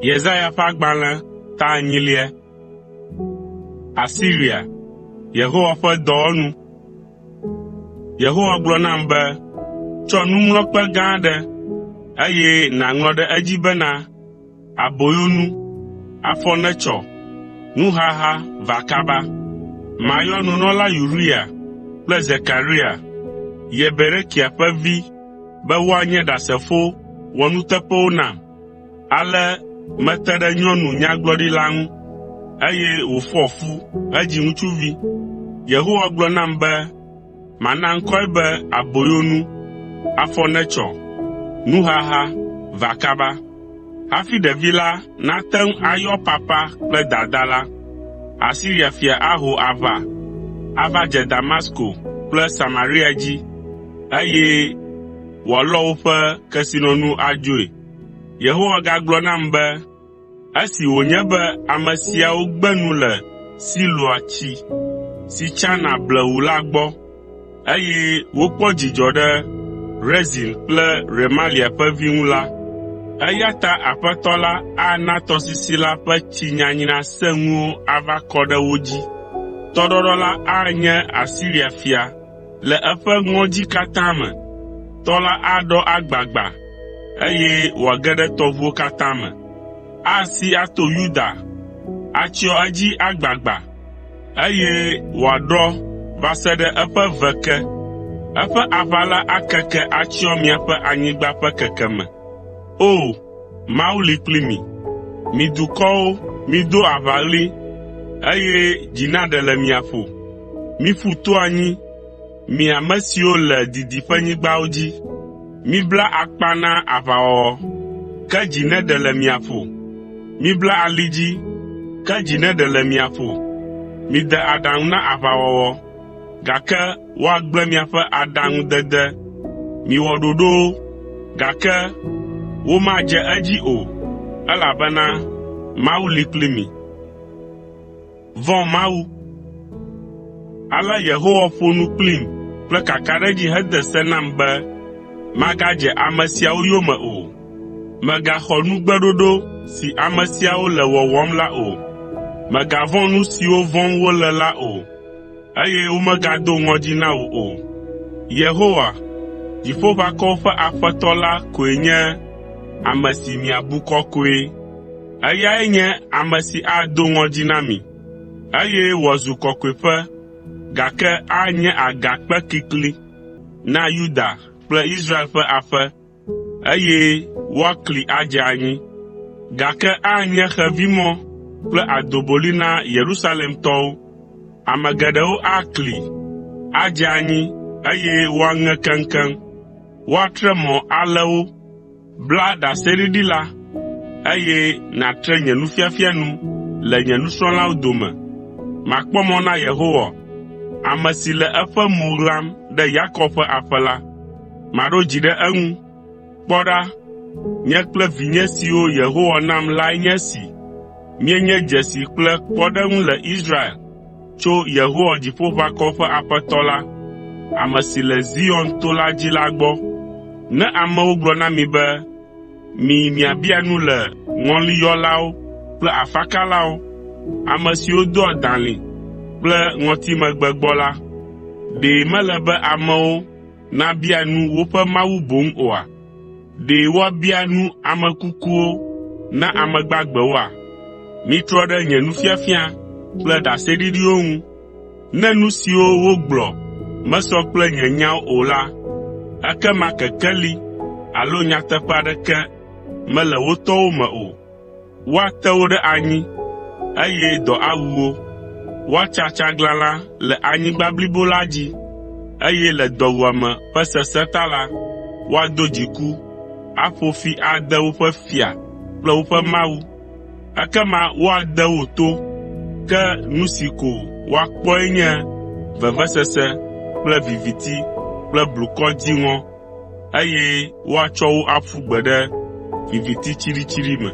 Yesaya ƒe agbalẽ ta enyilia. Asiria, Yehowa ƒe dɔwɔnu. Yehowa gblɔ nam be, “Tsɔ nuŋlɔkpe gã aɖe, eye nàŋlɔ ɖe edzi bena, ‘Aboyonu, afɔ netsɔ, nuhaha va kaba.’ Mayɔ nunɔla Uria kple Zekaria, Yeberekia ƒe vi be woanye ɖasefo wɔnuteƒewo nam. Ale mete ɖe nyɔnu nyagblɔɖila ŋu, eye wòfɔ fu hedzi ŋutsuvi. Yehowa gblɔ nam be, “Mana ŋkɔe be Aboyonu, afɔ netsɔ, nuhaha va kaba.” Hafi ɖevi la nate ŋu ayɔ papa kple dada la, Asiria fia aho aʋa ava dze Damasko kple Samaria dzi, eye wòalɔ woƒe kesinɔnuwo adzoe. Yehowa gagblɔ nam be, “Esi wònye be ame siawo gbe nu le Siloa tsi si tsana blewu la gbɔ, eye wokpɔ dzidzɔ ɖe Rezin kple Remalia ƒe vi ŋu la, eya ta Aƒetɔ la ana tɔsisi la ƒe tsi nyanyra sẽŋuwo ava kɔ ɖe wo dzi. Tɔɖɔɖɔ la anye Asiria fia le eƒe ŋɔdzi katã me. Tɔ la aɖɔ agbagba, eye wòage ɖe tɔʋuwo katã me. Asi ato Yuda, atsyɔ edzi agbagba, eye wòaɖɔ va se ɖe eƒe ve ke. Eƒe aʋala akeke atsyɔ miaƒe anyigba ƒe kekeme. O! Mawu li kpli mi. Mi dukɔwo, mido aʋaɣli, eye dzi naɖe le mia ƒo. Miƒu to anyi, mi ame siwo le didiƒenyigbawo dzi. Mibla akpa na aʋawɔwɔ, ke dzi neɖe le mia ƒo. Mibla ali dzi, ke dzi neɖe le mia ƒo. Mide aɖaŋu na aʋawɔwɔ, gake woagblẽ miaƒe aɖaŋudede. Miwɔ ɖoɖowo, gake womadze edzi o, elabena Mawu li kpli mi. Vɔ̃ Mawu. Ale Yehowa ƒo nu kplim kple kakaɖedzi hede se nam be magadze ame siawo yome o. Mègaxɔ nugbeɖoɖo si ame siawo le wɔwɔm la o. Mègavɔ̃ nu siwo vɔ̃m wole la o, eye womegado ŋɔdzi na wò o. Yehowa, Dziƒoʋakɔwo ƒe Aƒetɔ la koe nye ame si miabu kɔkɔe. Eyae nye ame si ado ŋɔdzi na mi, eye wòazu kɔkɔeƒe, gake anye agakpe kikli na Yuda kple Israel ƒe aƒe, eye woakli adze anyi. Gake anye xevimɔ kple adoboli na Yerusalemtɔwo. Ame geɖewo akli, adze anyi, eye woaŋe keŋkeŋ. Woatre mɔ alé wo. Bla ɖaseɖiɖi la, eye nàtre nye nufiafia nu le nye nusrɔ̃lawo dome. Makpɔ mɔ na Yehowa, ame si le eƒe mo ɣlam ɖe Yakob ƒe aƒe la. Maɖo dzi ɖe eŋu. Kpɔ ɖa, nye kple vinye siwo Yehowa nam lae nye esi. Míenye dzesi kple kpɔɖeŋu le Israel tso Yehowa Dziƒoʋakɔwo ƒe Aƒetɔ la, ame si le Zion to la dzi la gbɔ. Ne amewo gblɔ na mi be, “Miyi miabia nu le ŋɔliyɔlawo kple afakalawo, ame siwo doa dalĩ kple ŋɔtimegbe gbɔ la, ɖe mele be amewo nabia nu woƒe Mawu boŋ oa? Ɖe woabia nu ame kukuwo na ame gbagbewoa? Mitrɔ ɖe nye nufiafia kple ɖaseɖiɖiwo ŋu. Ne nu siwo wogblɔ mesɔ kple nye nyawo o la, ekema kekeli alo nyateƒe aɖeke mele wo tɔwo me o. Woate wo ɖe anyi, eye dɔ awu wo. Woatsa tsaglalã le anyigba blibo la dzi, eye le dɔwuame ƒe sesẽ ta la, woado dziku, aƒo fi ade woƒe fia kple woƒe Mawu. Ekema woade wo to, ke nu si ko woakpɔe nye vevesese kple viviti kple blukɔ dziŋɔ, eye woatsɔ wo aƒu gbe ɖe viviti tsiɖitsiɖi me.